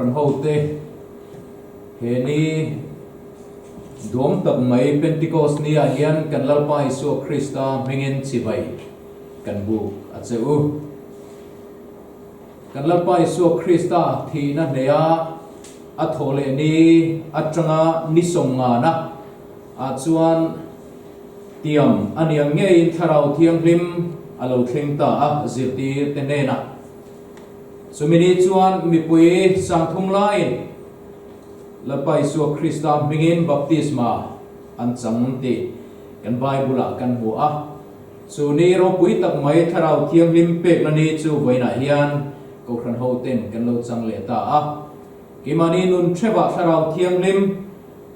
Kohhran hote he ni duam tak mai Pentecost ni ah hian kan Lalpa Isua Krista hmingin chibai kan buk a che u. Kan Lalpa Isua Krista thihna hneia a thawh leh ni atanga ni sawmngana ah chuan tiam a niang ngeiin Thlarau Thianghlim a lo thleng ta a zirtir te hnenah. Chumi ni chuan mipui sangthum laiin Lalpa Isua Krista hmingin baptisma an chang tih kan Bible-ah kan hmu a. Chu ni ropui tak mai Thlarau Thianghlim pekna ni chu vawiinah hian Kohhran hoten kan lo chang leh ta a. Keimahni nun theuhah Thlarau Thianghlim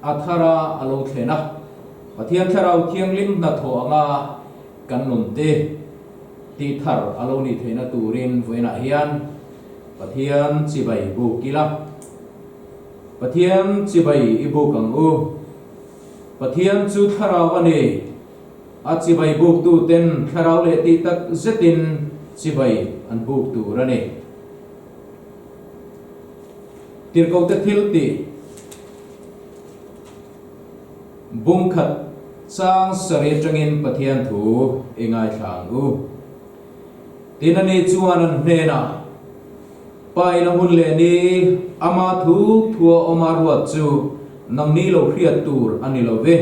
a thara a lo thlen a, Pathian Thlarau Thianghlim hnathawh anga kan nun te tih thar a lo nih theihna turin vawiinah hian Pathian chibai buk ila. Pathian chibai i buk ang u. Pathian chu Thlarau a ni. A chibai buktu ten Thlarau leh tih tak zetin chibai an buk tur a ni. Tirhkohte thil tih bungkhat chang sarih atangin Pathian thu i ngaithla ang u. Tin ani chuan an hnenah, Pa in a hun leh ni, ama thu thua awma ruat chu nangni lo hriat tur a ni lo ve.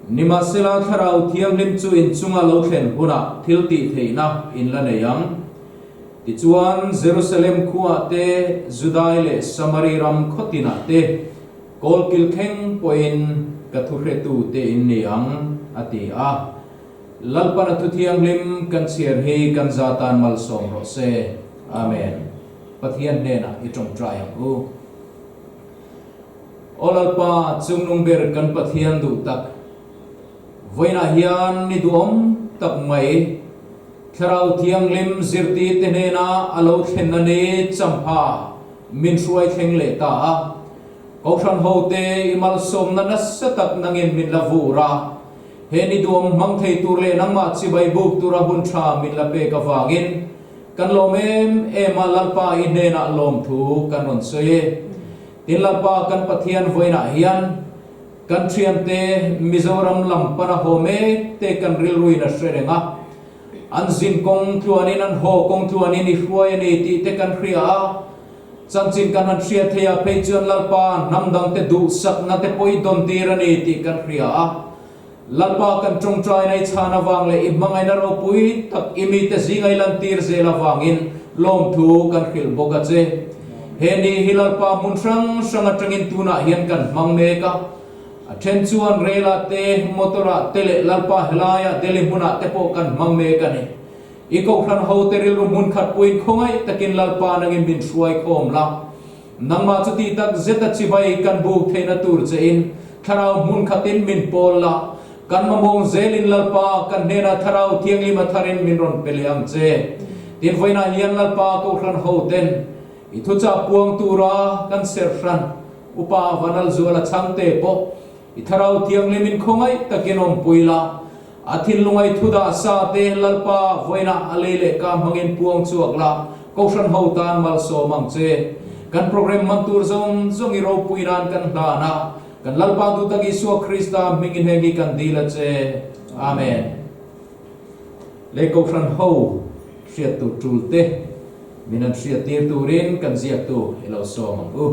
Nimahsela Thlarau Thianghlim chu inchunga lo thlen hunah thil tih theihna in la nei ang. Tichuan, Jerusalem khuaah te, Judai leh Samari ram khaw tinah te, kawlkil thleng pawhin ka thuhretu te in ni ang, a ti a. Lalpan a thu thianghlim kan chhiar hi kan za tan malsawm rawh se. Amen. Pathian hnenah i tawngtai ang u. Aw Lalpa, chungnung ber kan Pathian duh tak, vawiinah hian ni duhawm tak mai, Thlarau Thianghlim zirtirte hnena a lo thlenna ni champha min hruai thleng leh ta a. Kohhran hote i malsawmna nasa tak nangin min la vur a, he ni duam hmang thei tur leh nangmah chibai buk tura hun tha min la pek avangin kan lawm em em a, Lalpa i hnenah lawmthu kan rawn sawi e. Tin Lalpa kan Pathian vawiinah hian Kan thiante Mizoram lam pana haw mek te kan rilruin a hre reng a, an zin kawng tluanin an haw kawng tluanin i hruai a ni tih te kan hria a, chanchin kan han hriat thei a phei chuan Lalpa hnam dangte duhsakna te pawh i dawn tir a ni tih kan hria a. Lalpa kan tawngtaina i chhan avang leh i hmangaihna ropui tak i mite zinga i lantir zel avangin lawmthu kan hrilh bawk a che. He ni hi Lalpa hmun hrang hrang atangin tunah hian kan hmang mek a. A then chuan rel ah te, motor ah te leh Lalpa helaiah Delhi hmunah te pawh kan hmang mek a ni. I kohhran hote rilru hmun khat puiin khawngaih takin Lalpa nangin min hruai khawm la. Nangmah chu tih tak zeta chibai kan buk theihna tur che in Thlarau hmun khatin min pawl la, kan mamawng zelin Lalpa kan hnenah Thlarau Thianghlim a tharin min rawn pe leh ang che. Tin vawiinah hian Lalpa Kohhran ho ten i thuchah puang tura kan serh hran Upa Vanalzuala chhangte pawh i Thlarau Thianghlim in khawngaih takin awmpui la, A thinlungai thu dah sa te Lalpa vawiinah a lei leh ka hmangin puang chhuak la, Kohhran ho tan malsawm ang che. Kan program man tur zawng zawng i ropui nan kan hlan a, kan Lalpa duhtak Isua Krista hmingin heng hi kan dil a che. Amen. Lei Kohhran ho hriat tur tul te min an hriat tir turin kan ziaktu i lo sawm ang u.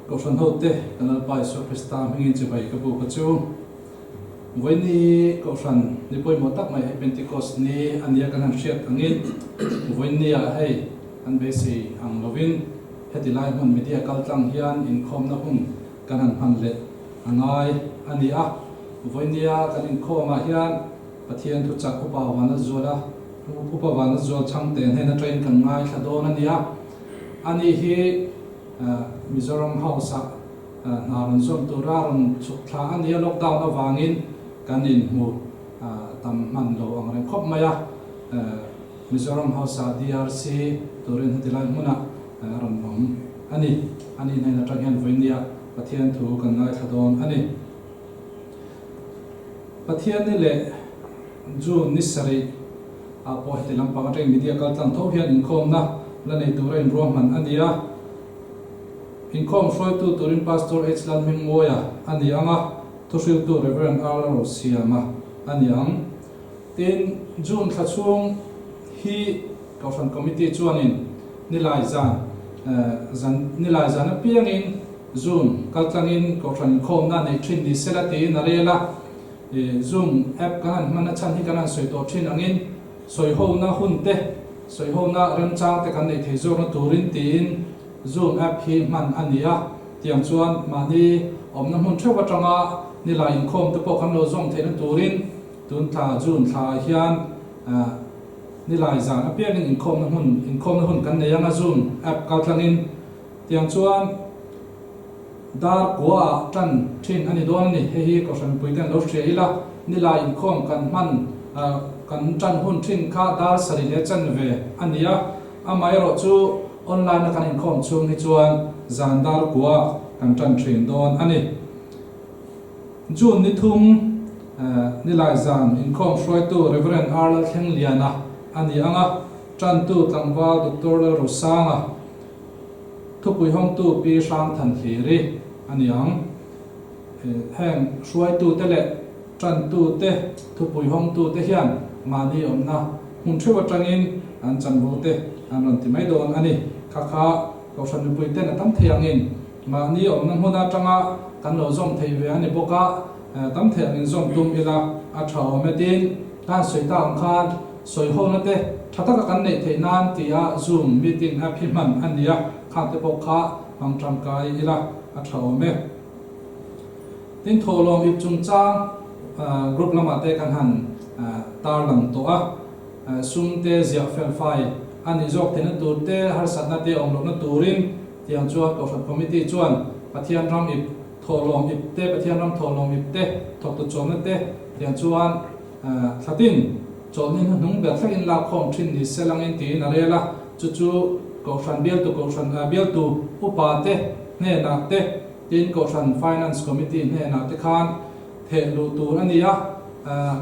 Kohhran hote kan Lalpa Isua Krista hmingin chibai ka buk a chu. Vawiini Kohhran ni pawimawh tak mai hei Pentecost ni a nia kan han hriat angin vawiini ah hei an beisei ang lovin heti lai hmun media kal tlang hian inkhawmna hun kan han hman leh a ngai a ni a. Vawiini a kan inkhawm ah hian Pathian thuchak upa Vana Zuala Upa Vanzual Chhangte hnen atangin kan ngaithla dawn a nia. Ani hi Mizoram House-ah hna rawn zawm tura rawn chhuk thla a nia, lockdown avangin kan inhmu tam hman lo ang reng khawp mai a. Mizoram House-ah DRC turin heti lai hmunah a rawn awm a ni. Ani hnen atang hian vawinia Pathian thu kan ngaithla dawn a ni. Pathian ni leh. June ni sarih ah pawh heti lampang atangin media kal tlang tho hian inkhawmna la nei tura inruahman a ni a. Inkhawm hruaitu turin Pastor H Lalhmingmawia a ni ang a, thuhriltu Rev. R Lalrosiama a ni ang. Tin, June thla chhung hi Kohhran Committee chuanin nilai zan zan nilai zan apiangin Zoom kaltlangin Kohhran inkhawmna neih thin ni sela tiin a rel a. Zoom app kan han hman a chhan hi kan han sawi tawh thin angin sawihona hun te, sawihona remchang te kan neih thei zawkna turin tiin Zoom app hi hman a ni a. Tiang chuan mahni awmna hmun theuh atanga nilai inkhawm te pawh kan lo zawm theihna turin tun thla June thla ah hian nilai zan apiangin inkhawmna hmun inkhawmna hun kan nei anga Zoom app kaltlangin tiang chuan Dar kua ah tan thin a ni dawn a ni. Hei hi Kohhran puite an lo hria ila, nilai inkhawm kan hman kan tan hun thin kha dar sarih leh chanve a ni a. Amaherawh chu online a kan inkhawm chhung hi chuan zan dar kua kan tan thin dawn a ni. June ni thum nilai zan inkhawm hruaitu Rev. R. Lalthlengliana a ni ang a, tantu tlangval Doctor Lalrosanga, Thupui hawngtu Pi Hrangthan Hliri a ni ang. Heng hruaitute leh tantute, thupui hawngtute hian mahni awmna hmun theuh atangin an chanvote an rawn ti mai dawn a ni. Kha kha Kohhran mipuiten a tam thei angin mahni awmna hmun atanga kan lo zawm thei ve a ni bawk a, tam thei angin zawm tum ila a tha awm e. Tin, ka han sawi tak ang khan Sawihawna te tha taka kan neih theih nan tia Zoom meeting app hi hman a ni a, khang te pawh kha hmang tangkai ila a tha awm e. Tin, thawhlawm ip chungchang group lamah te kan han tarlang tawh a, sum te ziah fel fai a nih zawk theihna tur te, harsatna te awm lohna turin tiang chuan Kohhran Committee chuan Pathian ram ip thawhlawm ip te, Pathian ram thawhlawm ip te, thawktu chawmna te tiang chuan Thlatin, chawlhni hnuhnung ber thlengin lakkhawm thin ni se langin tiin a rel a, chu chu Kohhran bialtu Kohhran bialtu upa te hnenah te, tin Kohhran Finance Committee hnenah te khan theh luh tur a ni a,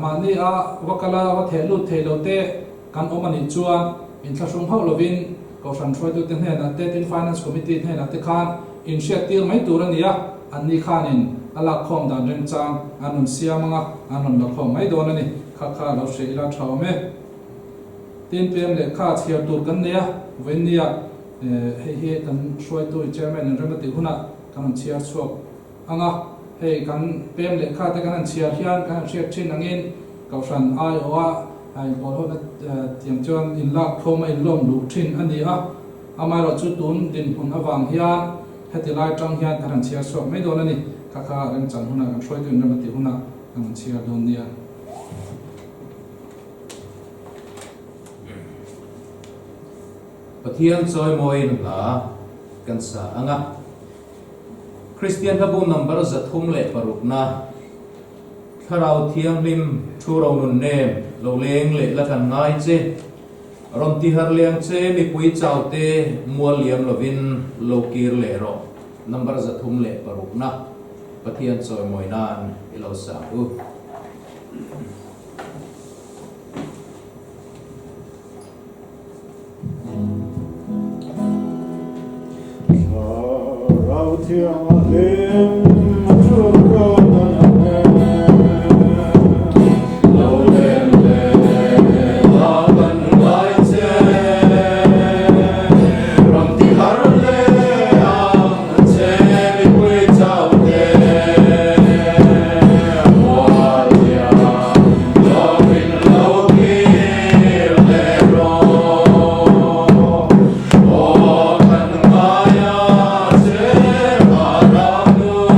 mahni a va kal a va theh lut thei lo te kan awm a nih chuan inthlahrung hauh lovin Kohhran hruaitute hnenah te, tin Finance Committee hnenah te khan inhriattir mai tur a ni a, anni khanin a lakkhawm dan remchang an rawn siam ang a, an rawn lakhawm mai dawn a ni. Kha kha lo hre ila tha awm e. Tin pem lehkha chhiar tur kan nei a, vawiinnia hei hi kan hruaitu i Chairman in rem a tih hunah kan rawn chhiar chhuak ang a, hei kan pem lehkha te kan han chhiar hian kan han hriat thin angin Kohhran aiawha inpawlhawna tiang chuan inlakkhawm a inlawm luh thin a ni a. Amaherawh chu tun dinhmun avang hian heti lai tang hian kan han chhiar chhuak mai dawn a ni. Kha kha remchan hunah kan hruaitu in rem a tih hunah kan han chhiar dawn nia. Pathian chawimawiin hla kan sa ang a. Kristian hlabu number 306 na Thlarau Thianghlim thu ro nun nem lo leng leh la kan ngai che. Rawn ti har leng che mipui chau te mual liam lovin lo kir leh rawh. Number 306 na Pathian chawimawi nan i lo sa u. Thlarau Thianghlim thu ro nun nem lo leng leh la kan ngai che. Rawn ti har leh ang che mipui chau te mual liam lovin lo kir leh rawh. Aw kan ngai a che thlarau nun.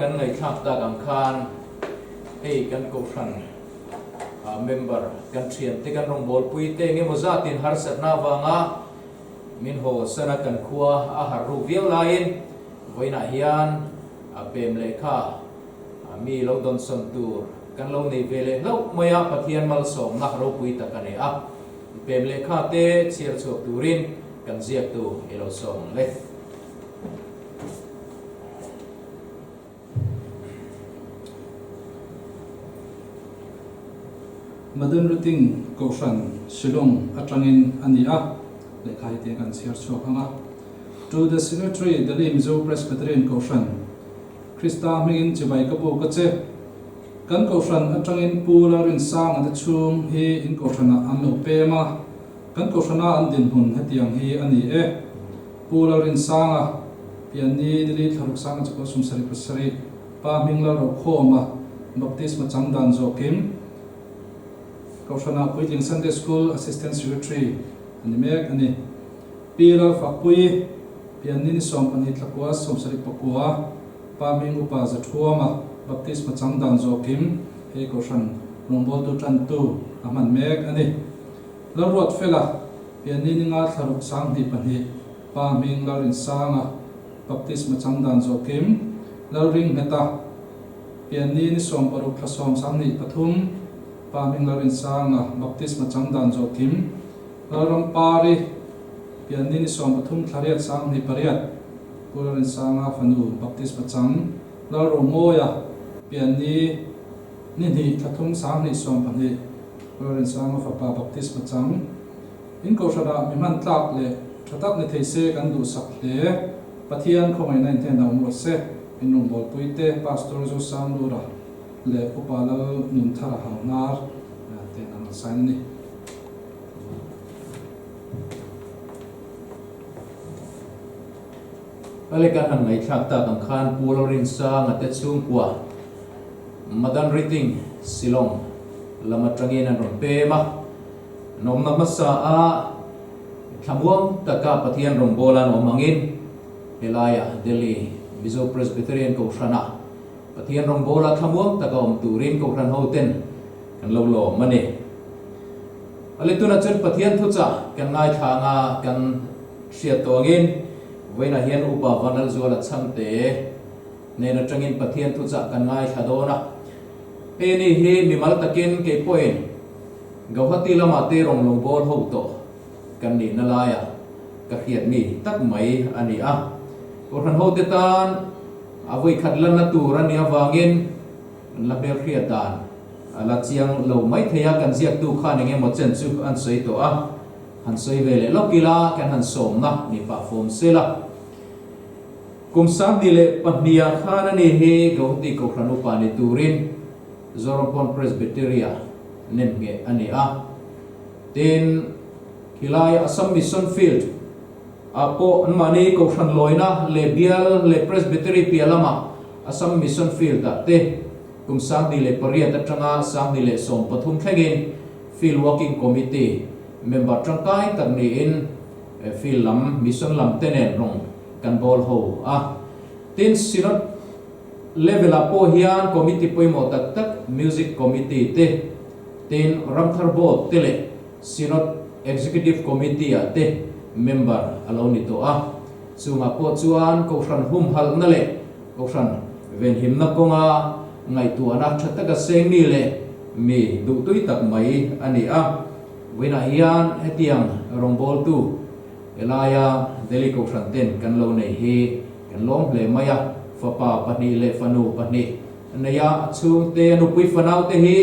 kan ngaihthlak tak ang khan hei kan kohhran member kan thiante kan rawngbawlpui te engemaw zatin harsatna avanga min haw sana kan khua a harh ruk viau laiin vawiinah hian pem lehkha mi lo dawnsawn tur kan lo nei ve leh hlauh mai a, Pathian malsawmna ropui tak a ni a. Pem lehkha te chhiar chhuak turin kan ziaktu i lo sawm ang le. Madan Ruting Kohhran Shillong atangin a ni a, lehkha hi tiang kan chhiar chhuak ang a. To the Secretary Delhi Mizo Presbyterian Kohhran Krista hmingin chibai ka buk a che. Kan Kohhran atangin Pu Lalrinsanga te chhung hi in Kohhranah an lo pem a, kan Kohhrana an dinhmun hetiang hi a ni e. Pu Lalrinsanga, Pianni Nili Thlaruk Sanga Chakua Sumsarih Pasarih, Pa hming Lalrokhawma, Baptisma chang dan zawkin Kohhranah Puitling Sunday School Assistant Secretary a ni mek a ni. Pi Lalfakpuii, Pianni ni 12 Thlakua 70 pakua, Pa hming Upa Zathuama, Baptisma chang dan zawkin hei Kohhran rawngbawltu tantu a hman mek a ni. Lalruatfela, Pianni ni nga 6 20 2, Pa hming Lalrinsanga, Baptisma chang dan zawhkim, Lalring Ngheta, Pianni ni 16 thla 10 20 3, Pa hming Lalrinsanga, Baptisma chang dan zawhkim, Lalrampari, Pianni ni 13 thla 8 20 8, Pu Lalrinsanga fanu Baptisma chang, Lalromawia, Pianni ni 2 thla 3 20 12, Pu Lalrinsanga fapa Baptisma chang. In kohhranah mi hman tlak leh tha tak ni thei se kan duhsak hle. Pathian khawngaihna in hnenah awm rawh se. In rawngbawlpui te Pastor Zosanglura leh Upa Lal Nunthara Hauhnar ten an rawn sign a ni. Pale kan han ngaihthlak tak ang khan Pu Lalrinsanga te chhungkua Madan Riting Shillong lam atangin an rawn pem a. Nawmna hmasa a thlamuang taka Pathian rawngbawla an awm angin helaiah Delhi Mizo Presbyterian Kohhrana Pathian rawngbawla thlamuang taka awm turin Kohhran hoten kan lo lawm a ni. A letuna chuan Pathian thuchah kan ngaithla anga kan hriat tawh angin vawiinah hian Upa Vanlalzuala Chhangte hnen atangin Pathian thuchah kan ngaithla dawn a. Hei ni hi mimal takin kei pawhin Gauhati lamah te rawn lo bawl ho tawh kan nihna laiah ka hriat mi tak mai a ni a. Kohhran hote tan a vawikhat lanna tur a nih avangin kan la hmelhriat dan a la chiang lo mai thei a, kan ziaktu khan eng emaw chen chu an sawi tawh a, han sawi ve leh lawk ila kan han sawmna ni pah fawm sel a. Kum 2002 ah khan a ni hi Gauhati Kohhran upa ni turin Zorampawn Presbytery-a nem ngheh a ni a. Tin, khilai Assam Mission Field ah pawh anmahni Kohhran lawina leh bial leh Presbytery piah lamah Assam Mission Field ah te kum 2008 atanga 2013 thlengin Field Working Committee member tangkai tak niin field lam mission lam te nen rawng kan bawl ho a. Tin, Synod Level-ah pawh hian committee pawimawh tak tak Music Committee te, tin Ramthar Board te leh Synod Executive Committee-ah te member a lo ni tawh a. Chungah pawh chuan Kohhran humhalhna leh Kohhran venhimna kawnga ngaihtuahna tha taka seng mi leh mi duhtui tak mai a ni a. Vawiinah hian hetiang rawngbawltu Helaia Delhi Kohhran ten kan lo nei hi kan lawm hle mai a, fapa pahnih leh fanu pahnih a nei a, a chhungte a nupui fanau te hi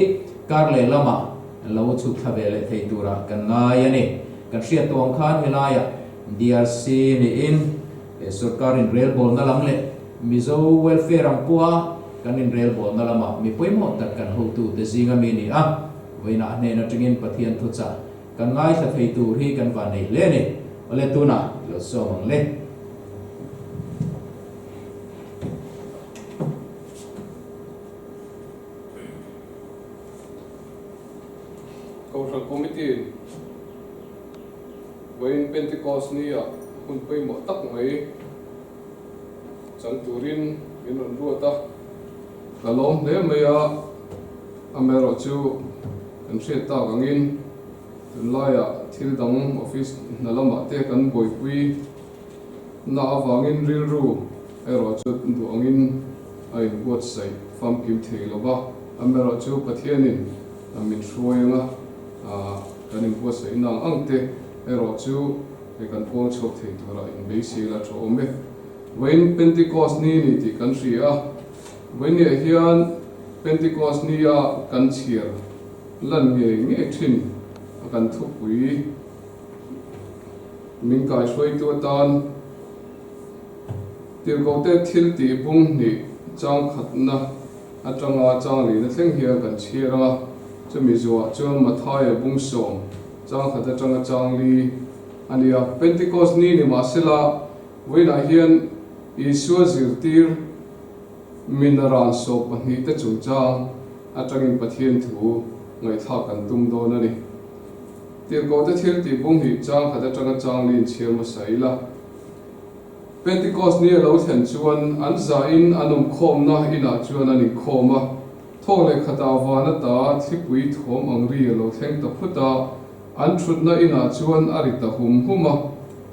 kar leh lamah lo chhuk thla ve leh thei turah kan ngai a ni. Kan hriat tawh ang khan helaia DRC niin sorkar inrelbawlna lam leh Mizo welfare ang pawha kan inrelbawlna lamah mi pawimawh tak kan hotute zinga mi ni a, vawiinah a hnen atangin Pathian thuchah Kan ngaithla thei tur hi kan van nei hle a ni. Awle tunah i lo sawm ang le. Kohhran Committee vawiin Pentecost ni ah hun pawimawh tak mai chang turin min rawn ruat a. Ka lawm hle mai a, amaherawhchu kan hriat tak angin tunlaiah thil dang office hna lamah te kan buaipui na avangin rilru erawh chu duh angin a inbuatsaih famkim thei lo va, amaherawhchu Pathianin min hruai anga kan inbuatsaih na ang ang te erawh chu kan puang chhuak thei turah inbeisei la tha awm e. Vawiin Pentecost ni ni tih kan hria a, vawiiniah hian Pentecost nia kan chhiar lan ngei ngei thin a kan thupui min kaihruaitu atan Tirhkohte thil tih bung hnih chang khatna atanga chang lihna thleng hian kan chhiar ang a, chumi zuah chuan Mathaia bung sawm chang khat atanga chang li a ni a. Pentecost ni ni mahsela Vawiinah hian Isua zirtir minaran sawp pahnihte chungchang atangin Pathian thu ngaihthlak kan tum dawn a ni. Tirhkohte thil tih bung hnih chang khat atanga chang li inchhiar hmasa ila. Pentecost ni a lo thlen chuan an zahin an awmkhawmna inah chuan an inkhawm a, thawk leh khatah van ata thlipui thawm ang ri a lo thleng ta phut a, An thutna inah chuan a ri ta hum hum a,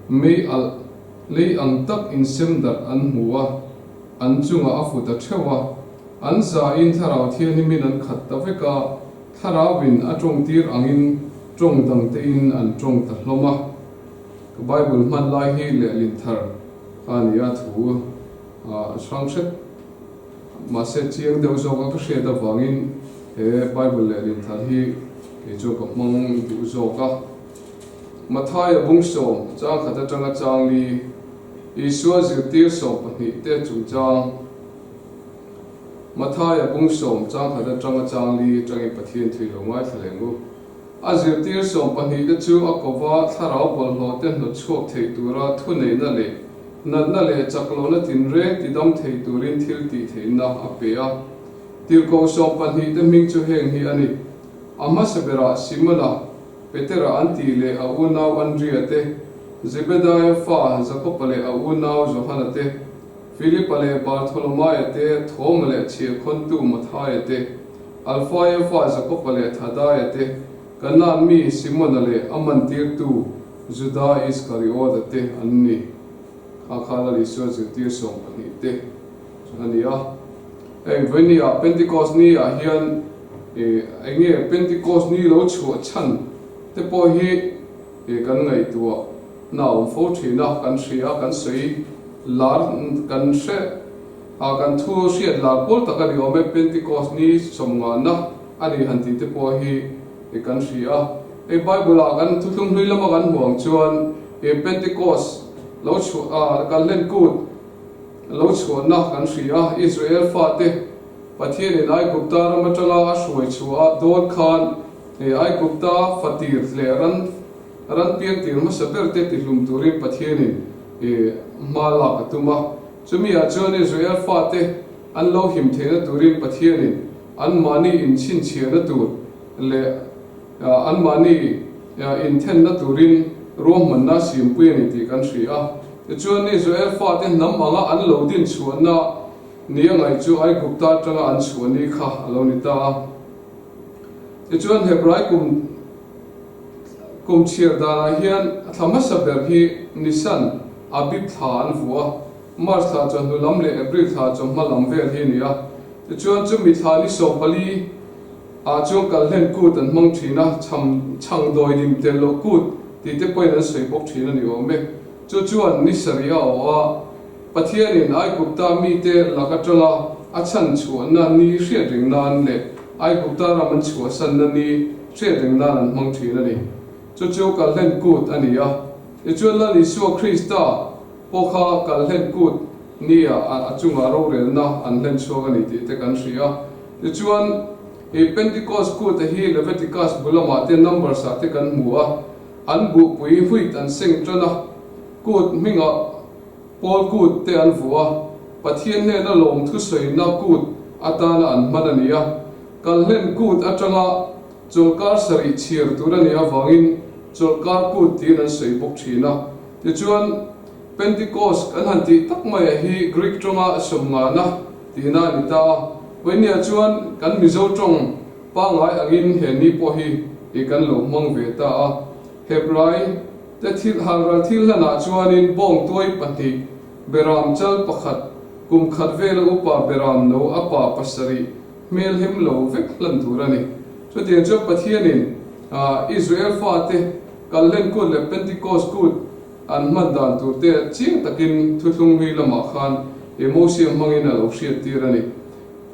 mei alh lei ang tak insem darh an hmu a, an chungah a fu ta theuh a. An zain Thlarau Thianghlimin an khat ta vek a, Thlarauin a tawngtir angin tawng dangtein an tawng ta hlawm a. Ka Bible hman lai hi lehlin thar kha a ni a, thu a hrang hret. Mahse chiang deuh zawk a ka hriat avangin he Bible lehlin thar hi kei chuan ka hmang duh zawk a. Mathaia bung sawm chang khat atanga chang li Isua zirtir 12 te chungchang Mathaia bung sawm chang khat atanga chang li atangin Pathian thui lo ngaithla leng u. A zirtir 12 te chu a kova thlarau bawlhhlawh te hnawt chhuak thei tura thuneihna leh natna leh chaklohna tinreng tidam thei turin thil tih theihna a pe a. Tirhkoh 12 te hming chu heng hi a ni, A hmasa berah Simona, Petera an tih leh a unau Andria te, Zebedaia fa Jakoba leh a unau Johana te, Filipa leh Bartholomaia te, Thoma leh chhiahkhawntu Mathaia te, Alfaia fa Jakoba leh Thadaia te, Kanaan mi Simona leh a mantirtu Juda Iskariota te an ni. Kha kha Lal Isua zirtir 12 te a ni a. Heng vawinia Pentecost ni ah hian eng nge Pentecost ni lo chhuah chhan te pawh hi kan ngaihtuah na a awm fo thin a, kan hria a, kan sawi lar kan hre a, kan thu hriat lar pawl tak a ni awm e, Pentecost ni sawmngahna a ni han tih te pawh hi kan hria a. Hei Bible ah kan thuthlung hlui lama kan hmuh ang chuan he Pentecost lo chhuah a kan hlen kut lo chhuahna kan hria a, Israel fate Pathianin Aigupta ram atanga a hruai chhuah a dawn khan he Aigupta fatir leh ran ran piang tir hmasa ber te tihlum turin Pathianin he hma lak a tum a. Chumi ah chuan Israel fate an lo him theihna turin Pathianin anmahni inchhinchhiahna tur leh Anmahni inthenna turin ruahmanna siampui a ni tih kan hria a. Tichuan, Israel fate hnam anga an lo din chhuahna ni a ngaih chu Aigupta atanga an chhuah ni kha a lo ni ta a. Tichuan, Hebrai kum kum chhiar danah hian thla hmasa ber hi Nisan, Abib thla an vuah a, March thla chawhnu lam leh April thla chawhma lam vel hi a ni a. Tichuan, chumi thla ni 14, Ah chuan kalhlen kut an hmang thin a, chham chhang dawi dim tel loh kut tih te pawhin an sawi bawk thin a ni awm e. Chu chuan ni sarih a awh a, Pathianin Aigupta mite lak atanga a chhan chhuahna ni hriat reng nan leh Aigupta ram an chhuahsanna ni hriat reng nan an hmang thin a ni. Chu chu kalhlen kut a ni a. Tichuan Lal Isua Krista pawh kha kalhlen kut nia a chungah rorelna an hlen chhuak a ni tih te kan hria. Tichuan, he Pentecost kut-a hi Leviticus bu lamah te Numbers ah te kan hmu a, an buhpui wheat an seng tan a, kut hmingah Paul kut te an vuah a, Pathian hnena lawm thusawina kut atana an hman a ni a, kalhlen kut atanga chawlhkar sarih chhiar tur a nih avangin chawlhkar kut tiin an sawi bawk thin a. Tichuan, Pentecost kan han tih tak maiah hi Greek tawnga sawmngahna tihna a ni ta a. Vawinia chuan kan Mizo tawng pangngai angin he ni pawh hi i kan lo hmang ve ta a. Hebrai te thil halral thil hlanah chuanin bawngtuai pahnih, beram chal pakhat, kum khat vela upa beram no a pa pasarih hmel hem lo vek hlan tur a ni. Chutiang chuan Pathianin Israel fate Kalhlen Kut leh Pentecost Kut an hman dan tur te chiang takin thuthlung hlui lamah khan Mosia hmangin a lo hriattir a ni.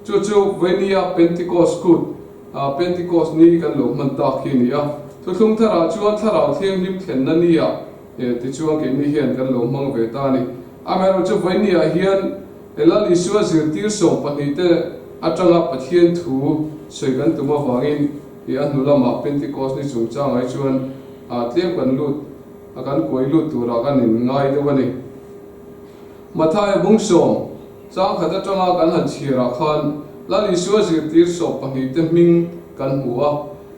Chu chu Vainia Pentecost Kut, Pentecost ni kan lo hman tak hi a ni a. Thuthlung tharah chuan Thlarau Thianghlim thlenna nia tichuan keini hian kan lo hmang ve ta a ni. Amaherawhchu Vainia hian Lal Isua zirtir 12 te atanga Pathian thu sawi kan tum avangin a hnu lamah Pentecost ni chungchangah hi chuan tlem kan lut a kan kuai lut turah kan in ngai deuh a ni. Mathaia bung sawm chang khat atanga kan han chhiarah khan Lal Isua zirtir 12 te hming kan hmu a.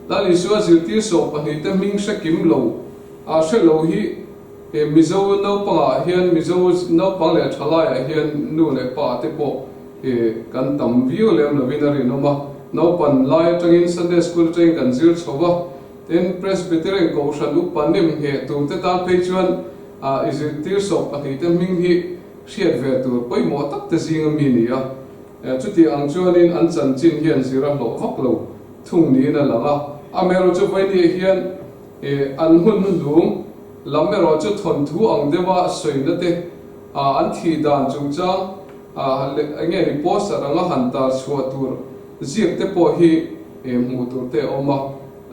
Lal Isua zirtir 12 te hming hre kim lo a hre lo hi he Mizo naupangah hian Mizo naupang leh thalaiah hian nu leh pa te pawh he kan tam viau lem lovin a rinawm a. Naupan lai atangin Sunday School atangin kan zir chho va. Tin, Presbyterian Kohhran upa nem ngheh tur te tan phei chuan i zirtir 12 te hming hi hriat ve tur pawimawh tak te zing a mi ni a. Chuti ang chuanin an chanchin hian zir a hlawh vak lo thung niin a lang a. Amaherawh chu Vaini hian an hun hnuhnung lam erawh chu thawnthu ang deuha sawina te an thih dan chungchang eng nge ni poster anga han tar chhuah tur ziak te pawh hi hmuh tur te a awm a.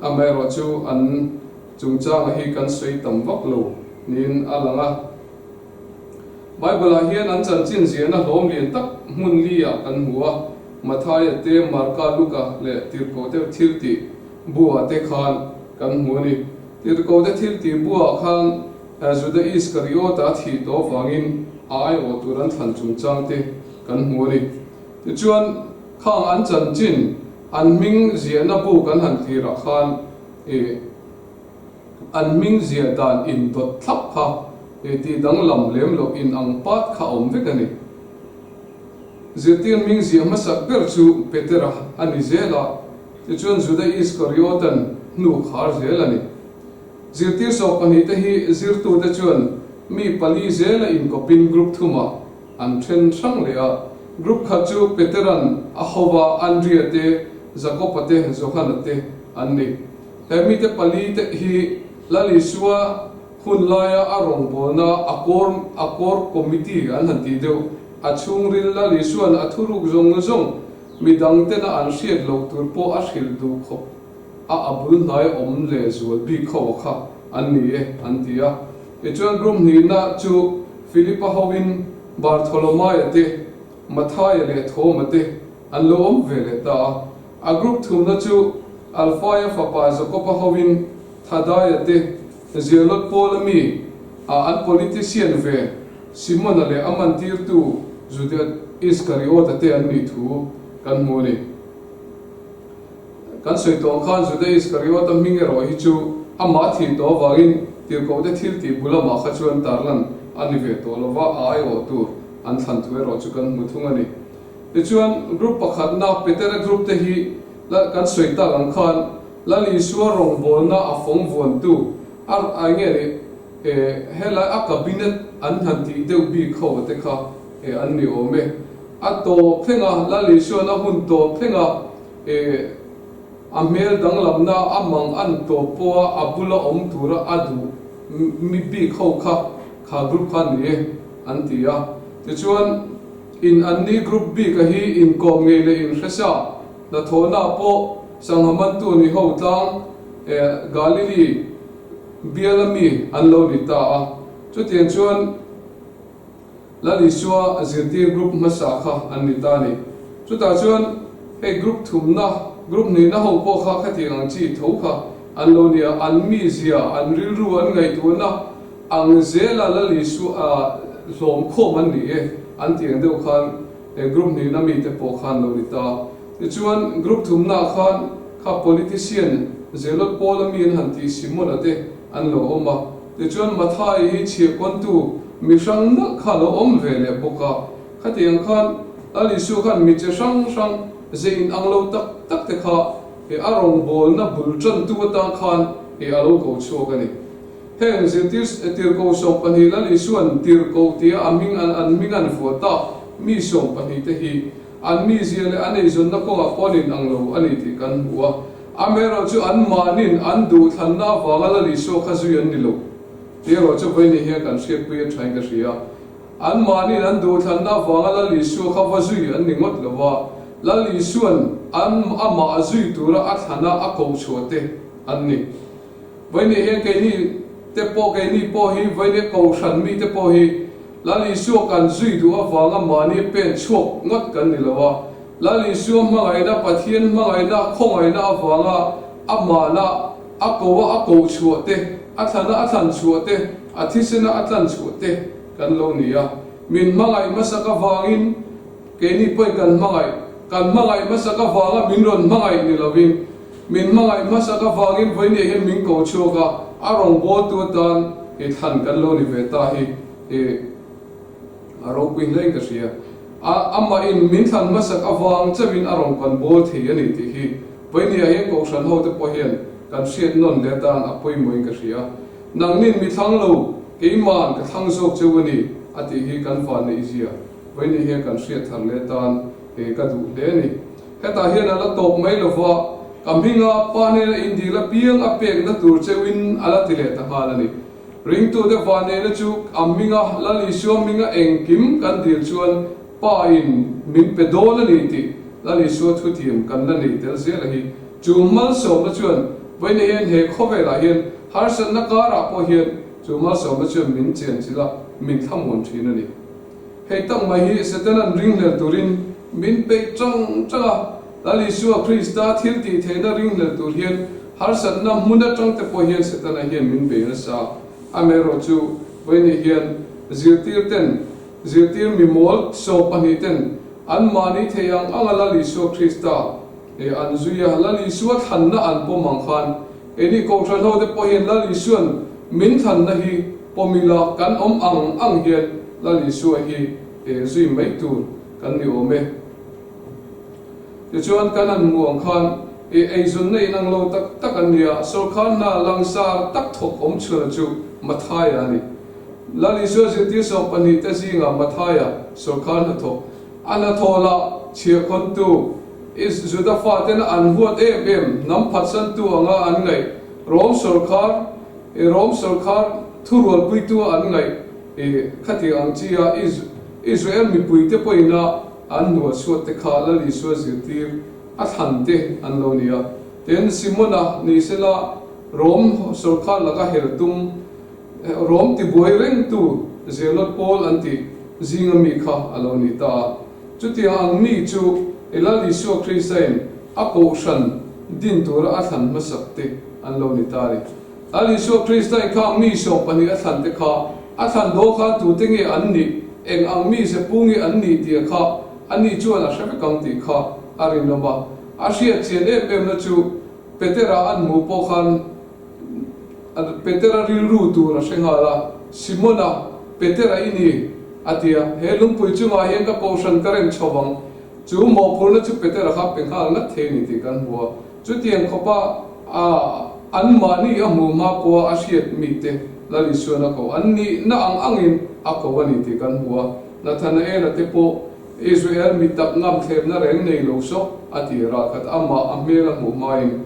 Amaherawh chu an chungchanga hi kan sawi tam vak lo niin a lang a. Bible-ah hian an chanchin ziahna hlawm lian tak hmun li-ah kan hmu a, Mathaia te, Marka, Luka leh Tirhkohte thiltih bu-ah te khan kan hmu a ni. Tirhkohte thiltih bu-ah khan Juda Iskariota a thih tawh avangin a aiawh tur an thlan chungchang te kan hmu a ni. Tichuan, khang an chanchin An hming ziahna bu kan han tirah khan i an hming ziah dan indawt thlap kha i tih danglam lem loh in ang pat kha a awm vek a ni. Zirtir hming ziah hmasak ber chu Petera a ni zel a, tichuan Juda Iskariotan hnu khar zel a ni. Zirtir 12 te hi zirtute chuan mi pali zela inkawpin group thumah An then hrang leh a, group khat chu Petera'n a ho a, Andria te, Jakoba te, Johana te an ni. He mite pali te hi Lal Isua hun laia a rawngbawlna a kawr a kawr committee an han tih deuh. A chhungril Lal Isua'n a thuruk zawng zawng midang tena an hriat loh tur pawh a hrilh duh khawp a a bul hnai awm leh zual bik ho a kha an ni e an ti a. Tichuan group hnihna chu Philipa hoin Bartholomaia te, Mathaia leh Thoma te an lo awm ve leh ta a. A group thumna chu Alfaia fapa Jakoba hoin Thadaia te, Zealot Paula mi a an politician ve Simona leh a mantirtu Juda Iskariota te an nih thu kan hmu a ni. Kan sawi tawh ang khan Juda Iskariota hming erawh hi chu amah thih tawh avangin tirhkohte thil tih bu lamah kha chuan tarlan a ni ve tawh lova, a aiawh tur an thlan thu erawh chu kan hmu thung a ni. Tichuan, group pakhatna Petera group te hi kan sawi tak ang khan Lal Isua rawngbawlna a fawng vuantu a eng nge ni helai a cabinet an han tih deuh bik ho te kha an ni awm e. A tawp thleng a, Lal Isua'n a hun tawp thleng a, eh, a hmel danglamna a mang an tawp pawh a, a bula awm tura a duh mi bik ho kha, kha group kha a ni e, an ti a. Tichuan, in an ni group bik a hi inkawm ngei leh inhresa hnathawhna pawh sangha mantu ni ho tlang, eh, Galili biala mi an lo ni ta a. Chutiang chuan, Lal Isua zirtir group hmasa kha an ni ta a ni. Chutah chuan hei group thumna, group hnihna ho pawh kha khatiang ang chi tho kha an lo ni a, an mizia, an rilru, an ngaihtuahna ang zela Lal Isua hlawm khawm an ni e an tih ang deuh khan group hnihna mite pawh kha an lo ni ta. Tichuan group thumnaah khan kha politician Zealot Paula mi an han tih Simona te an lo awm a. Tichuan Mathai hi chhiahkawntu mi hrang nalh kha a lo awm ve leh bawk a. Khatiang khan Lal Isua khan mi che hrang hrang. Ze in ang lo tak tak te kha he a rawngbawlna bul tantu atan khan he a lo ko chhuak a ni. Heng zirtir tirhkoh 12 Lal Isua'n tirhkoh tia a hming an hming an vuah tak mi 12 te hi an mizia leh an eizawnna kawngah pawh an in ang lo a ni tih kan hmu a. Amaherawh chu an mahnin an duhthlanna avanga Lal Isua kha zui an ni lo tih erawh chu vawiin hian kan hriatpui a thain ka hria. An mahnin an duhthlanna avanga Lal Isua kha va zui an ni ngawt lo a, Lal Isua'n an amah a zui tura a thlana a koh chhuah te an ni. Vawiin hian keini te pawh keini pawh hi vawiin kohhran mite pawh hi Lal Isua kan zui duh avanga mahni pen chhuak ngawt kan ni lo a, Lal Isua hmangaihna, Pathian hmangaihna, khawngaihna avanga amahna a ko a a koh chhuah te, a thlana a thlan chhuah te, a thisena a tlan chhuah te kan lo ni a. Min hmangaih hmasak avangin keini pawhin kan hmangaih, kan hmangaih hmasak avanga min rawn hmangaih ni lovin, min hmangaih hmasak avangin vawinia hian min ko chhuak a, a rawngbawltu atan i thlan kan lo ni ve ta hi i a ropui hlein ka hria. A amahin min thlan hmasak avang chauhin a rawn kan bawl thei a ni tih hi vawinia hian kohhran hote pawh hian kan hriat nawn leh atan a pawimawhin ka hria. Nangnin mi thlang lo, keima'n ka thlang zawk cheu a ni, a tih hi kan van neih zia vawinia hian kan hriat thar leh atan ka duh hle a ni. Hetah hian a la tawp mai lova, ka hminga pa hnena indil apiang a pekna tur cheuin a la ti leh ta nghal a ni. Ringtute vanneihna chu a hminga, Lal Isua hminga engkim kan dil chuan Pa in min pe dawn a ni tih Lal Isua thutiam kan la nei tel zel a hi. Chu malsawmna chuan vawiin hian he khawvelah hian harsatna karah pawh hian chu malsawmna chuan min chenchilh a, min thlamuan thin a ni. Hei tak mai hi Setana'n ringhlel turin min peih tang tang a, Lal Isua Krista thil tih theihna ringhlel tur hian harsatna hmun atang te pawh hian Setana hian min bei nasa. Amaherawh chu vawiin hian zirtir ten, zirtir mi mawl 12 ten an mahni thei ang anga Lal Isua Krista he an zui a, Lal Isua thlanna an pawm ang khan keini Kohhran ho te pawh hian Lal Isua'n min thlanna hi pawm ila kan awm ang ang hian Lal Isua hi zui mai tur kan ni awm e. Tichuan kan han hmu ang khan i eizawnna inang lo tak tak an ni a, sawrkar hna langsar tak thawk awm chhuna chu Mathaia a ni. Lal Isua zirtir 12 te zingah Mathaia sawrkar hnathawk a hnathawh lah chhiahkhawntu Is Juda fatena an huat em em hnam phatsantu anga an ngaih Rom sawrkar i Rom sawrkar thurualpuitu a an ngaih i khati ang chi a Israel mipuite pawhina An hnualchhuat te kha Lal Isua zirtir a thlan te an lo ni a. Tin, Simona ni sela Rom sawrkar laka hel tum, Rom tibuai rengtu Zealot pawl an tih zinga mi kha a lo ni ta a. Chutiang ang mi chu Lal Isua Kristain a kohhran din tura a thlan hmasak te an lo ni ta a ni. Lal Isua Krista in khang mi 12 a thlan te kha a thlan dawn khan tute nge an nih, eng ang mi ze pu nge an nih tih kha ani chuan a hre vek ang tih kha a rinawm a. A hriat chian em em na chu Petera an hmuh pawh khan Petera rilru tur a hre nghal a, Simona, Petera i ni, a ti a, he lungpui chungah hian ka kohhran ka rem chho vang, chu mawhphurhna chu Petera kha pe nghal ngat thei a ni tih kan hmu a. Chutiang khawpa a anmahni a hmuh hma pawha a hriat mite Lal Isuan a koh an nihna ang angin a ko a ni tih kan hmu a. Nathanaela te pawh Israel mi tak ngam thlemna reng nei lo sawk a ti rah khat amah a hmel a hmuh hmain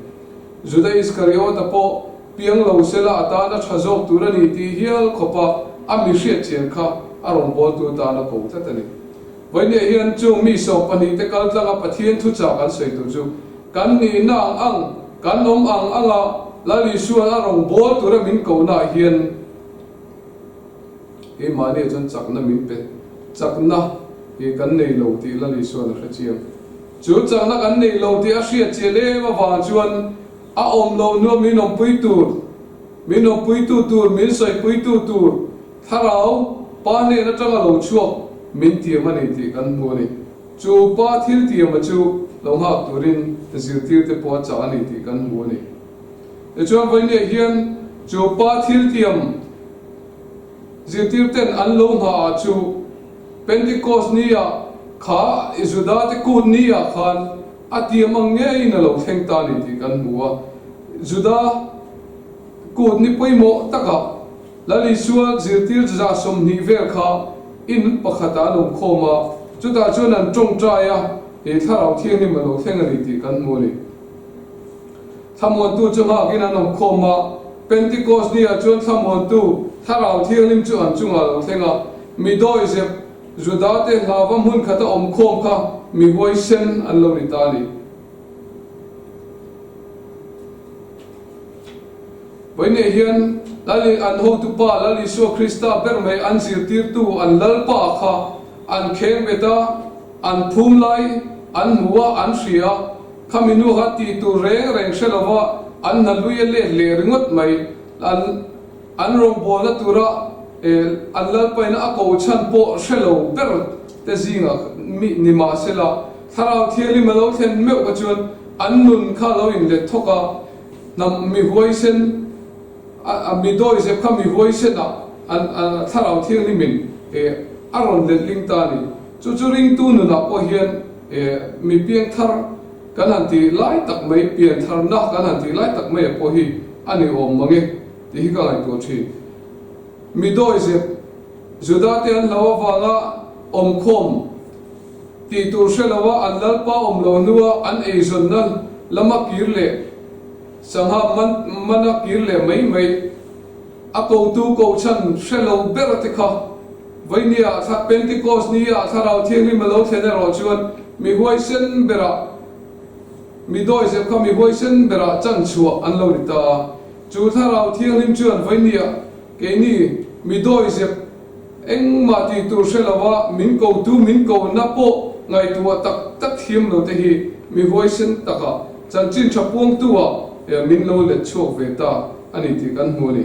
Juda Iskariota pawh piang lo sela a tan a tha zawk tur a ni tih hial khawpa a mi hriat chian kha a rawngbawltu tan a ko tlat a ni. Vawinia hian chung mi 12 te kal tlanga Pathian thuchah kan sawi tur chu kan nihna ang ang, kan awm ang anga Lal Isua'n a rawn bawl tura min kohnaah hian keimahniah chuan chakna min pe, chakna hi kan nei lo tih Lal Isua'n a hre chiang. Chu chakna kan nei lo tih a hriat chian em avang chuan a awm loh nuam min awmpui tur, min awmpuitu tur, min sawipuitu tur, Thlarau Pa hnen atanga lo chhuak min tiam a ni tih kan hmu a ni. Chu Pa thil tiama chu lo nghak turin zirtirte pawh a chah a ni tih kan hmu a ni. Tichuan vawinia hian chu Pa thil tiam zirtirten an lo nghah ah chu Pentecost ni ah kha Juda te kut ni ah khan. A tiam ang ngeiin a lo thleng ta a ni tih kan hmu a. Juda kut ni pawimawh takah Lal Isua zirtir 20 vel kha in pakhatah an awm khawm a, chutah chuan an tawngtai a, he Thlarau Thianghlim a lo thleng a ni tih kan hmu a ni. Thlamuantu chu nghakin an awm khawm a, Pentecost ni ah chuan Thlamuantu Thlarau Thianghlim chu an chungah a lo thleng a, mi dawizep Juda te hlava hmun khata awm khawm kha mi huaisen an lo ni ta a ni. Vawiinah hian Lal an hotupa Lal Isua Krista ber mai an zirtirtu an Lalpa kha an kheng bet a, an phum lai an hmu a, an hria a, khami nu kha tih tur reng reng hre lova an hna lui a let leh ringawt mai. An an rawngbawlna tura an Lalpaina a ko chhan pawh hre lo ber te zingah mi ni mahsela Thlarau Thianghlim a lo thlen meuh kha chuan an nun kha a lo inlet thawk a, Hnam mi huaisen a mi dawizep kha mi huaisen ah an Thlarau Thianghlim in a rawn letling ta a ni. Chu chu ringtu nunah pawh hian mi piangthar kan han tih lai tak mai, piantharna kan han tih lai tak mai ah pawh hi a ni awm mang e tih hi ka ngaihtuah thin. Mi dawizep Juda te an hlo avanga awmkhawm Tih tur hre lo a an Lalpa awm lo hnua an eizawnna lama kir leh sangha man mana kir leh mai mai a kotu kohchhan hre lo ber te kha Vainia thla Pentecost ni ah Thlarau Thianghlim a lo thlen erawh chuan mi huaisen berah mi dawizep kha mi huaisen berah chan chhuah an lo ni ta a. Chu Thlarau Thianghlim chuan Vainia keini mi dawizep Engmah tih tur hre lova min kotu min kohna pawh ngaihtuah tak tak thiam lo te hi mi huaisen takah chanchin tha puangtu ah min lo let chhuak ve ta a ni tih kan hmu a ni.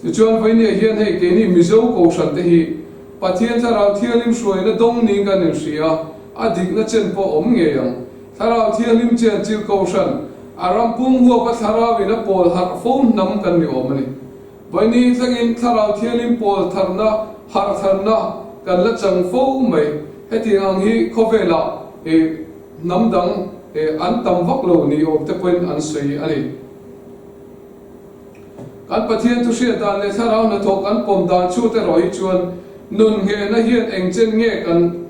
Tichuan Vainia hian hei keini Mizo Kohhran te hi Pathian Thlarau Thianghlim hruaina dawng niin kan inhria a, a dikna chen pawh awm ngei ang. Thlarau Thianghlim chen chil Kohhran a ram pum huapa Thlarau in a pawl harh fo hnam kan ni awm a ni. Vaini thlengin Thlarau Thianghlim pawl tharna, harh tharna kan la chang fo mai. Hetiang ang hi khawvelah hnam dang an tam vak lo ni awm te pawhin an sawi a ni. Kan Pathian thu hriat dan leh Thlarau hnathawh kan pawm dan chhut erawh hi chuan nun nghehna hian eng chen nge kan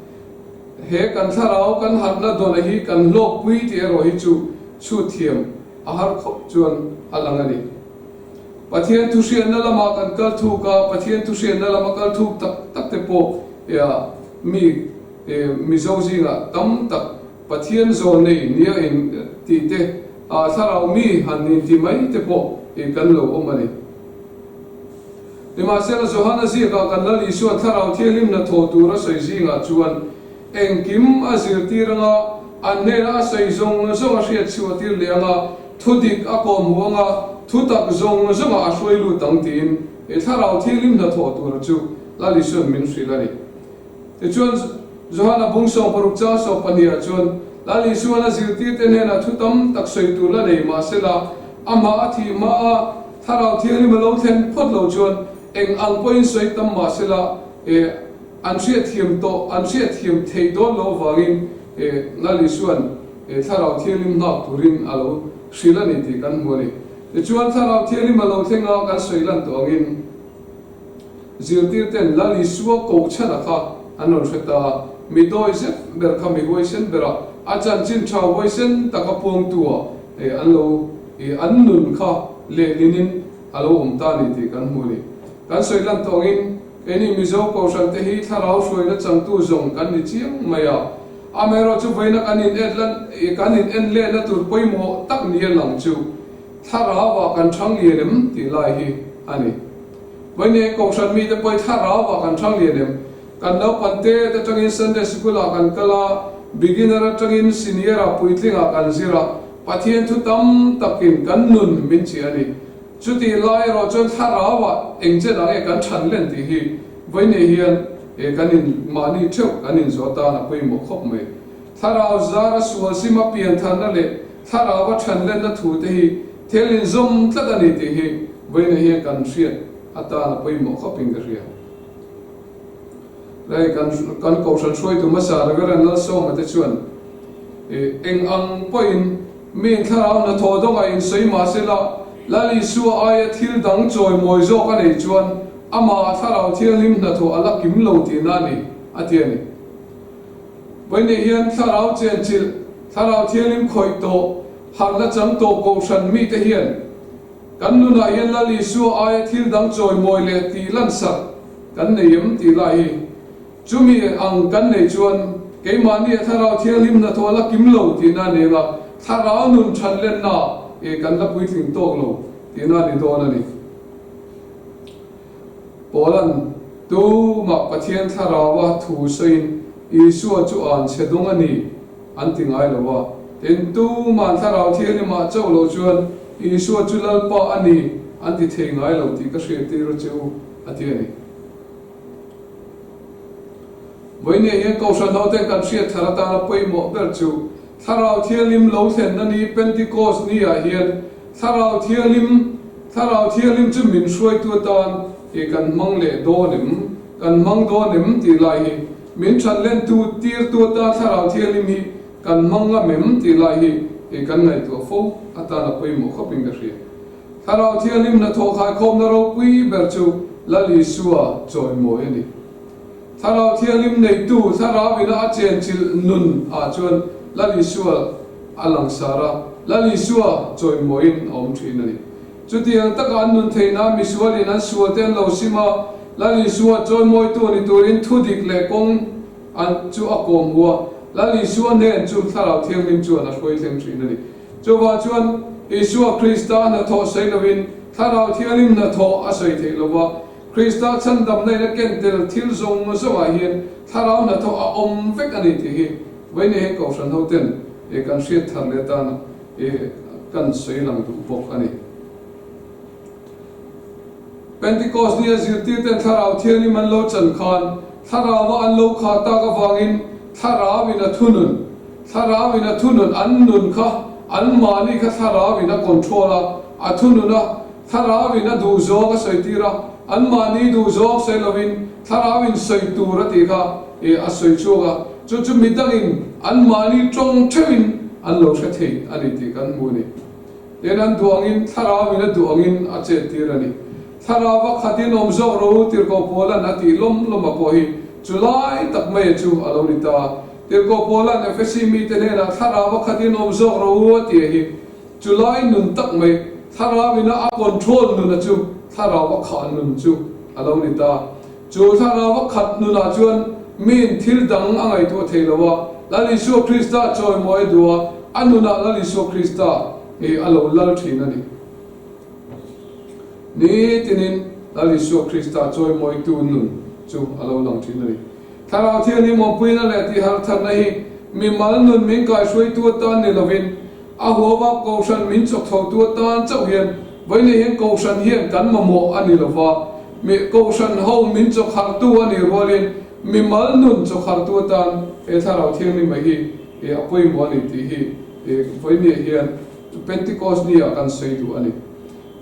he kan Thlarau kan harhna dawna hi kan hlawkpui tih erawh hi chu chhut thiam a har khawp chuan a lang a ni. Pathian thuhriatna lamah kan kal thuk a, Pathian thuhriatna lama kal thuk tak tak te pawh mi Mizo zingah tam tak Pathian zawl nei nia in tih te, thlarau mi han inti mai te pawh kan lo awm a ni. Nimahsela Johana ziakah kan Lal Isuan Thlarau Thianghlim hnathawh tur a sawi zingah chuan Engkim a zirtir anga, an hnena a sawi zawng zawng a hriat chhuah tir leh anga, thu dik a kawhhmuh anga, thu tak zawng zawngah a hruai lut ang tiin he Thlarau Thianghlim hnathawh tura chu Lal Isuan min hrilh a ni. Tichuan, Johana bung 60 chang 12 ah chuan Lal Isuan a zirtirte hnenah thu tam tak sawi tur la nei mah sela, amah a thih hma a Thlarau Thianghlim a lo thlen phawt lo chuan eng ang pawhin sawi tam mah sela, e, An hriatthiam tawh, an hriatthiam theih dawn loh avangin Lal Isuan Thlarau Thianghlim nghak turin a lo hrilh a ni tih kan hmu a ni. Tichuan Thlarau Thianghlim a lo thleng a, kan sawi lan tawh angin zirtirten Lal Isua kohchhana kha an rawn hre ta a, mi dawi zet ber kha mi huaisen berah a chanchin tha huaisen taka puangtu-ah an lo an nun kha lehlinin a lo awm ta a ni tih kan hmu a ni. Kan sawi lan tawh angin Keini Mizo Kohhran te hi thlarau hruaina changtu zawng kan ni chiang mai a, amaherawhchu vawiina kan in en lan kan in en lehna tur pawimawh tak ni a lang chu thlarau ah kan thang lian em tih lai hi a ni. Vawiina Kohhran mite pawh hi thlarau ah kan thang lian em? Kan naupang te atangin Sunday Sikul ah kan kal a, beginner atangin senior ah puitling ah kan zir a, Pathian thu tam takin kan nun min chiah a ni. Chutih lai erawh chuan thlarauah eng chen ang nge kan than len tih hi vawiinei hian kan in mahni theuh kan inzawh atan a pawimawh khawp mai. Thlarau zara sual sima piantharna leh thlaraua than lenna thu te hi thil inzawm tlat a ni tih hi vawiinei hian kan hriat atan a pawimawh khawpin ka hria. Hei kan kan kohhran hruaitu hmasa Reverend Lalsawma te chuan. Eng ang pawhin miin thlarau hnathawh dawngah insawi mah sela, Lal Isua aia thil dang chawimawi zawk a nei chuan amah thlarau thianghlim hnathawh a la kim lo tihna a ni, a ti a ni. Vawiinah hian thlarau chenchilh, thlarau thianghlim khawih tawh, harhna chang tawh kohhran mite hian kan nunah hian Lal Isua aia thil dang chawimawi leh tih lansak kan nei em tih lai hi Chumi ang kan nei chuan keimahni a Thlarau Thianghlim hnathawh la kim lo tihna a ni anga, Thlarau nun than lenna e kan la puitling tawk lo tihna a ni dawn a ni. Paula'n tumah Pathian Thlaraua thu sawiin Isua chu an chhe dawng a ni an ti ngai lo a, tin tuma'n Thlarau Thianghlimah chauh lo chuan Isua chu Lalpa a ni an ti thei ngai lo tih ka hriattir a che u a ti a ni. Vawinia hian Kohhran hoten kan hriat thar atana pawimawh ber chu Thlarau Thianghlim lo thlenna ni Pentecost ni ah hian Thlarau Thianghlim Thlarau Thianghlim chu min hruaitu atan hi kan hmang leh dawn em kan hmang dawn em tih lai hi min thanlentu tirtu atan Thlarau Thianghlim hi kan hmang ngam em tih lai hi kan ngaihtuah fo atana pawimawh khawpin ka hria. Thlarau Thianghlim hnathawh khaikhawmna ropui ber chu Lal Isua chawimawi a ni. Thlarau Thianghlim neitu Thlarau ina a chenchilh nun ah chuan Lal Isua a langsar a, Lal Isua chawimawiin a awm thin a ni. Chutiang taka an nun theih nan misualin an sualte an lo sim a, Lal Isua chawimawitu ni turin thudik leh kawng an chu a kawm hu a, Lal Isua hnen chu Thlarau Thianghlim chuan a hruai thleng thin a ni. Chuvah chuan Isua Krista hnathawh sawi lovin Thlarau Thianghlim hnathawh a sawi theih lo va. Krista chhandamna in a ken tel thil zawng zawngah hian Thlarau hnathawh a awm vek a ni tih hi vawiin heng Kohhran hoten kan hriat thar leh atan kan sawi lang duh bawk a ni. Pentecost nia zirtirten Thlarau Thianghlim an lo chan khan Thlarauva an lo khah tak avangin Thlarauin a thunun, Thlarauin a thunun an nun kha anmahni kha Thlarauin a control a, a thunun a, Thlarauin a duhzawng a sawitir a, anmahni duhzawng sawi lovin Thlarauin sawi tur a tih kha a sawi chhuak a, chu chu midangin anmahni tawng theuhin an lo hre thei a ni tih kan hmu a ni. Tin, an duh angin, Thlarauin a duh angin a chettir a ni. Thlarau a khatin awm zawk ro u, Tirhkoh Paula'n a tih lawm lawma pawh hi chu lai tak maia chu a lo ni ta. Tirhkoh Paula'n Efesi mite hnenah Thlarau a khatin awm zawk ro u a tih hi chu lai nun tak mai, Thlarauin a a control nuna chu Thlarau a khah nun chu a lo ni ta. Chu Thlarau a khat nunah chuan miin thil dang a ngaihtuah thei lo a, Lal Isua Krista chawimawi a duh a, a nunah Lal Isua Krista hi a lo lal thin a ni. Nitinin Lal Isua Krista chawimawitu nun chu a lo lang thin a ni. Thlarau Thianghlim awmpuina leh tihharhtharna hi mimal nun min kaihruaitu atan ni lovin, A huava Kohhran min chawkchhotu atan chauh hian vawiin hian Kohhran hian kan mamawh a ni lova, mi Kohhran ho min chawkharhtu a nih rualin mimal nun chawkharhtu atan he Thlarau Thianghlim hi a pawimawh a ni tih hi vawiin hian Pentecost ni ah kan sawi duh a ni.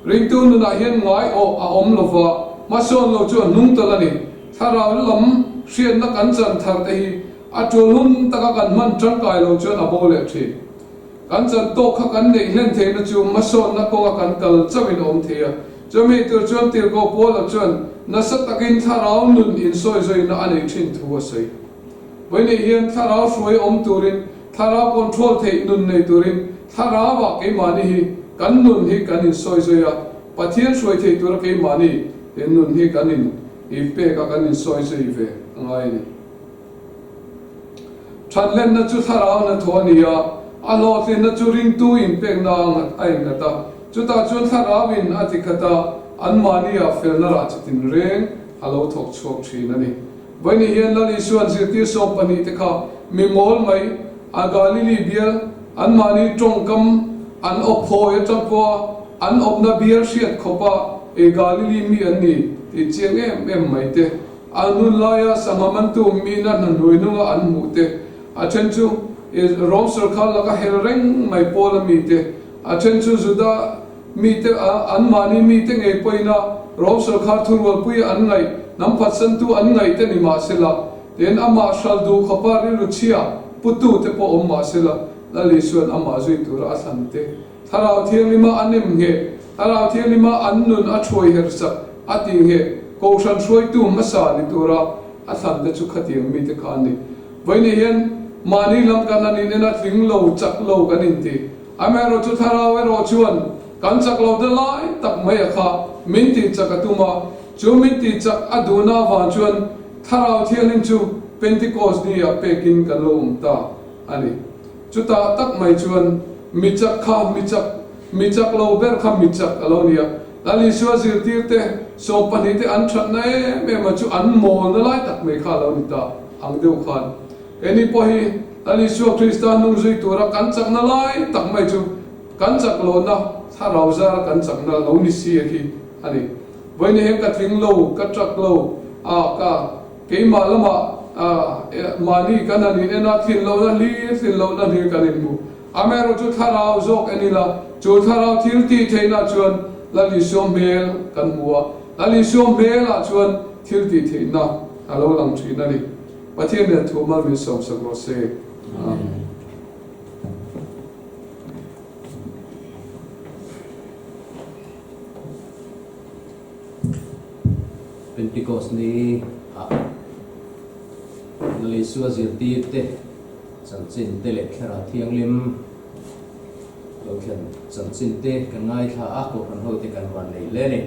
Ringtu nunah hian ngai awh a awm lova, hmasawn lo chu a hnung tal a ni. Thlarau lam hriatna kan chan thar te hi a tul hun taka kan hman tangkai lo chuan a bo leh thin. Kan chan tawk kha kan neih hlen theihna chu hmasawnna kawnga kan kal chauhin a awm thei a. Chumi tur chuan Tirhkoh Paula chuan nasa takin thlarau nun insawizawiina a neih thin thu a sawi. Vawiinah hian thlarau hruai awm turin, thlarau control theih nun nei turin thlarauah keimahni hi kan nun hi kan insawizawi a, Pathian hruai thei tura keimahni he nun hi kan in pek a, kan insawizawi ve a ngai a ni. Thatlenna chu thlarau hnathawh a ni a, a hlawhtlinna chu ringtu inpekna a innghat a. Chutah chuan thlarauin a tikhat a, anmahniah felna rah chitin reng a lo thawk chhuak thin a ni. Vawiin hian Lal Isua'n zirtir 12 te kha mi mawl mai, a Galili bial, anmahni tawngkam an awp hawi atang pawha an awpna bial hriat khawpa e Galili mi an ni tih chiang em em mai te. An hun laia sangha mantu mina hna hnuai nunga an hmuh te, a then chu Rom sorkar laka hel reng mai pawl a mi te, a then chu Juda mite anmahni mite ngei pawhin a Rom sorkar thurualpui an ngaih, hnam phatsantu an ngaih te ni mahsela, tin amah hral duh khawpa rilru chhia putu te pawh awm mahsela. Lal Isua'n amah zui tura a thlan te, Thlarau Thianghlima a nem ngheh, Thlarau Thianghlima an nun a thuai her sak a tih ngheh, Kohhran hruaitu hmasa ni tura a thlan te chu khatiang mite kha an ni. Vawiin hian mahni lam kan han inen a tling lo, chak lo kan inti. Amaherawhchu Thlarau erawh chuan kan chak lo te lai tak mai a kha min tih chak a tum a, chu min tih chak a duhna avang chuan Thlarau Thianghlim chu Pentecost ni ah pekin kan lo awm ta a ni. Chutah tak mai chuan mi chak kha mi chak, mi chak lo ber kha mi chak a lo ni a. Lal Isua zirtirte 12 te an thatna em em a chu an mawlna lai tak mai kha a lo ni ta ang deuh khan. Keini pawh hi Lal Isua Krista hnung zui tura kan chakna lai tak mai chu kan chak lohna thlarau zara kan chakna lo ni si a khi a ni. Vawiin hian ka tling lo, ka chak lo a, ka keimah lamah mahni kan han in en a, tlin lohna hlir, tlin lohna hlir kan inhmu. Amaherawh chu thlarau zawk en ila, chu thlarau thil tih theihna chuan Lal Isua hmel kan hmu a, Lal Isua hmelah chuan thil tih theihna a lo lang thin a ni. Pathian nen thu mal min sawmsak rawh se. Amen. Pentecost ni ah Lal Isua zirtir te chanchin te leh Thlarau Thianghlim lo thlen chanchin te kan ngaithla a, Kohhran ho te kan van nei hle a ni.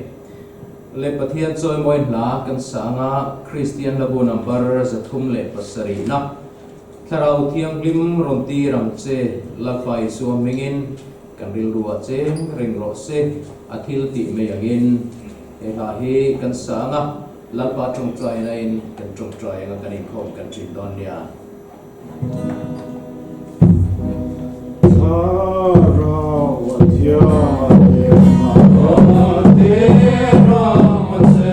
Le Pathian chawimawi hla kan sang a, Kristian hlabu number 307 na Thlarau Thianghlim rawn tir ang che Lalpa Isua hmingin kan rilru ah cheng reng rawh se, a thil tih mai angin he hla hi kan sang a, Lalpa tawngtaina in kan tawngtai anga kan inkhawm kan thin dawn nia. Thlarau a thianghlim a rawn tir ang che. Lalpa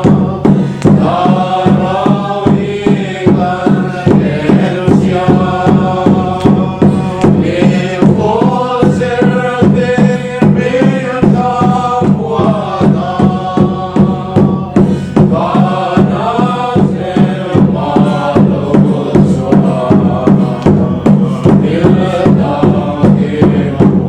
Isua hmingin kan rilru a cheng reng rawh se. A thil tih mai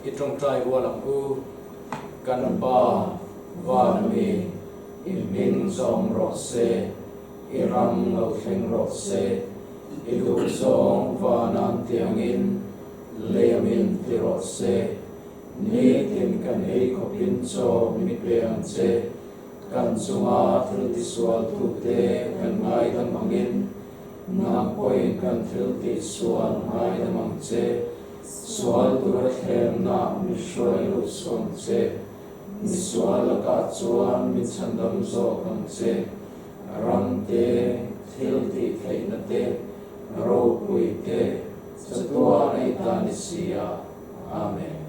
I tawngtai rual ang u, Kan Pa, van mi, i hming zawng rawh se, i ram lo thleng rawh se, i duh zawng van an ti angin lei amin ti rawh se. Nitin kan ei khawpin chaw min pe ang che, kan chunga thil tisualtute kan ngaidam angin, nang pawhin kan thil tihsual ngaidam ang che, sual tura thlemna min hruai lut suang che, misual lakah chuan min chhandam zawk ang che, ram te, thil tih theihna te, ropui te, chatuan ei ta ni si a. Amen.